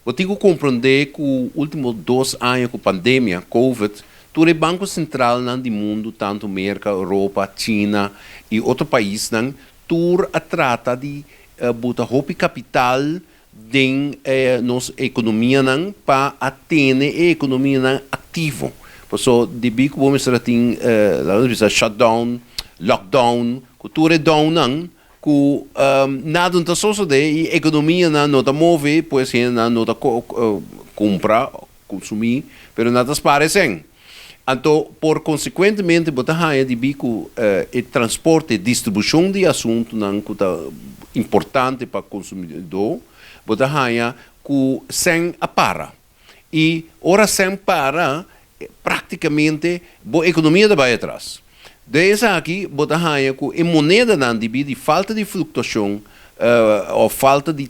Bo tin ku komprondé ku último 2 aña ku pandemia, COVID, tur e banko sentralnan di mundu, tantu Merka, Europa, China i otro paisnan, tur a trata di buta hopi kapital den nos ekonomianan pa tene e ekonomianan aktivo. So, debí ku bo mester tin laga shutdown, lockdown, ku tur e downnan, ku nada no ta sosodé i ekonomianan no ta move, pues nan no ta kumpra, konsumí, pero nan ta spar sèn. Anto, por konsekuentemente, bo ta haña debí ku e transporte, distribushon di asuntunan ku ta importante pa konsumidó, bo ta haña ku sèn a para. I ora sèn para, práktikamente e ekonomia ta bai atras. Desde aki, bo ta haña ku e monedanan debí di falta di fluktuashon òf falta di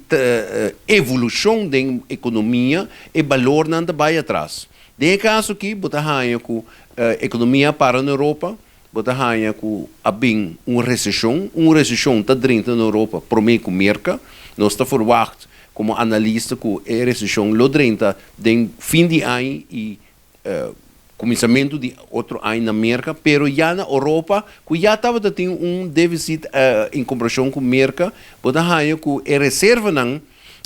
evolushon di ekonomia, e balornan ta bai atras. Den kaso aki, bo ta haña ku ekonomia a para na Europa, bo ta haña ku a bin un reseshon ta drenta na Europa, promé ku Merka. Nos ta verwacht komo analista ku e reseshon lo drenta den fin di aña i kuminsamentu di otro aña na Merka, pero ya na Europa, ku ya tabatin un défisit en komparashon ku Merka, bo ta haña ku e reservanan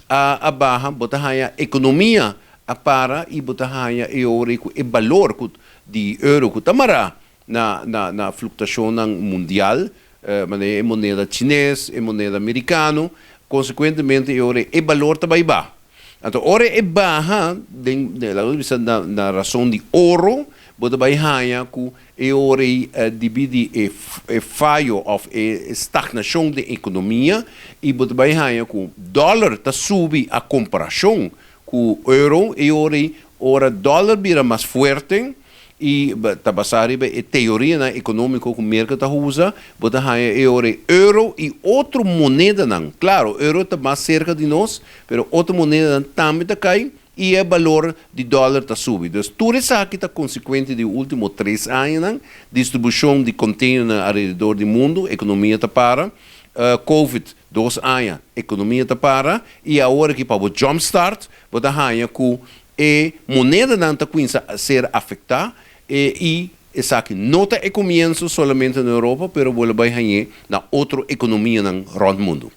a baha, bo ta haña ekonomia a para i bo ta haña e ora ku e balor di euro ku ta mará na fluktuashon mundial, e moneda chines, e moneda amerikano, konsekuentemente e ora e balor ta bai baha. Anto, ora e baha, den, na rason di oro, bo ta bai haña ku e ora debí di e fayo òf e stagnashon di ekonomia i bo ta bai haña ku dòler ta subi a komparashon ku euro e ora ora dòler bira mas fuerte i ta basá riba e teoria ekonómiko ku Merka ta usa, bo ta haña e ora euro i otro monedanan. Klaro, euro ta mas serka di nos, pero otro monedanan tambe ta kai i e balor di dòler ta subi. Anto, tur esaki ta konsekuente di último 3 añanan, distribushon di container alrededor di mundu, ekonomia ta para, COVID, 2 aña, ekonomia ta para, i awor aki pa jumpstart, bo ta haña ku e monedanan ta kuminsá ser afektá i esaki no ta e komienso solamente na Europa, pero bo ta bai haña na otro ekonomianan rònt mundu.